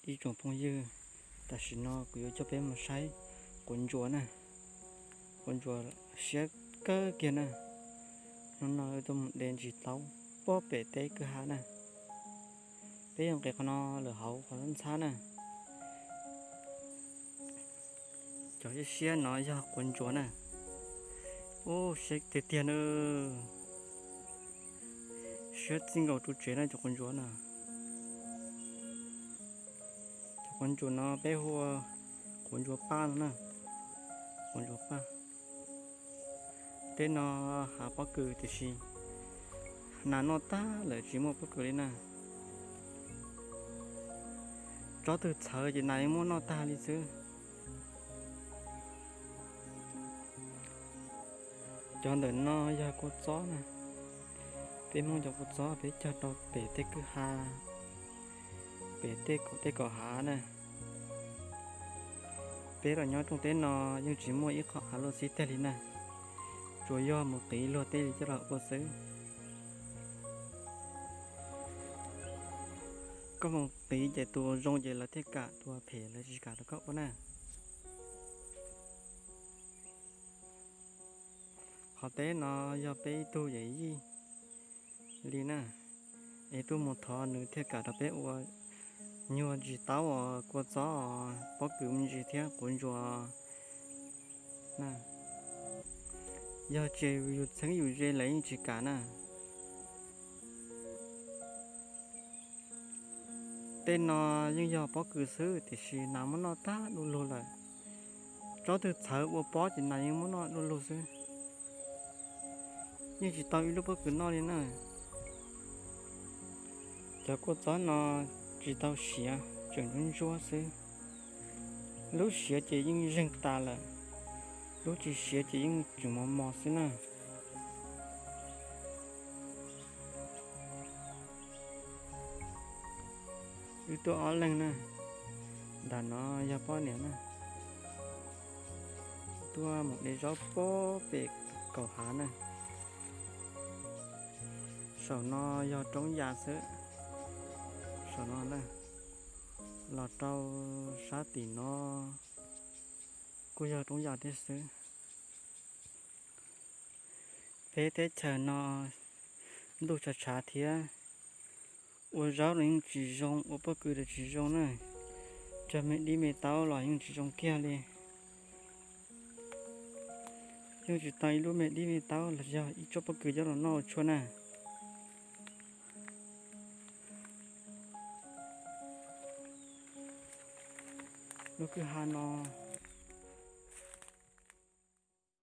Ib tsoom phooj ywg, tam sim no kuv yuav coj peb mus saib quav ntsuas na. Quav ntsuas siab kawg kiag na. Hnub no tuaj mus de ntsis taub puag pem teb kwj ha na. Peb yuav nqis qhov no lawm hauv qhov ntxhab na. Cov siab siab no yog quav ntsuas na. Ub, siab tiag tiag na. Siab txij nkaus ru tsev na cov quav ntsuas na. Cov quav ntsuas no peb hu ua quav ntsuas paj no na. Quav ntsuas paj. Teb no hav pob kws tiam sis nas noj tag lawm tsis muaj pob kws li na. Tsob twg txhawv ces nas yeej muab noj tag li xwb. Cov ntawm no yog kua txob na. Peb Hmoob cov kua txob peb cog rau pem tej kwj ha, pem tej kaum tej kaum hav na. Peb los nyob rooj teb no yeej tsis muaj ib qho av luaj xib tag li na, tsuas yog mus qiv luag tej li coj los ua xwb. Koj mus qiv ces tus zoo ces lawv thiaj kam, tus phem lawv tsis kam rau koj ua na. Qhov teb no yog peb ib tug yawm yij li na, es tuaj mus thov nws thiaj kam rau peb ua nyuag ntsis taub os, kua txob os, pob kws me ntsis thiab quav ntsuas na. Yog tsis yus txheeb yus ze lawv yeej tsis kam na. Tej no yeej yog pob kws xwb tiam sis nas muab noj tag du lug lawm. Tsob twg txhawv ua pob ces nas yeej muab noj du lug xwb, yeej tsis tau ib lub pob kws noj li na. Cov kua txob no tsis tau siav, tseem ntsuab ntsuab xwb. Lub siav ces yeej zeeg tas lawm, lub tsis siav ces yeej tseem mos mos xwb na. Wb tuaj ob leeg na, nram no yog poj niam na, tuaj mus de zaub puag pem kaum hav na. Saum no yog roob yas xwb, saum no na, los rau sab tim no kuj yog roob yas thiab xwb. Peb teb chaws no ntuj tshav tshav thiab, ua zaub los yeej tsis zoo, ua pob kws los tsis zoo na, cog me dib me taub los yeej tsis zoo kiag li. Yeej tsis tau ib lub me dib me taub los yog ib tsob pob kws coj los noj ua tshuaj na. Lub kwj ha no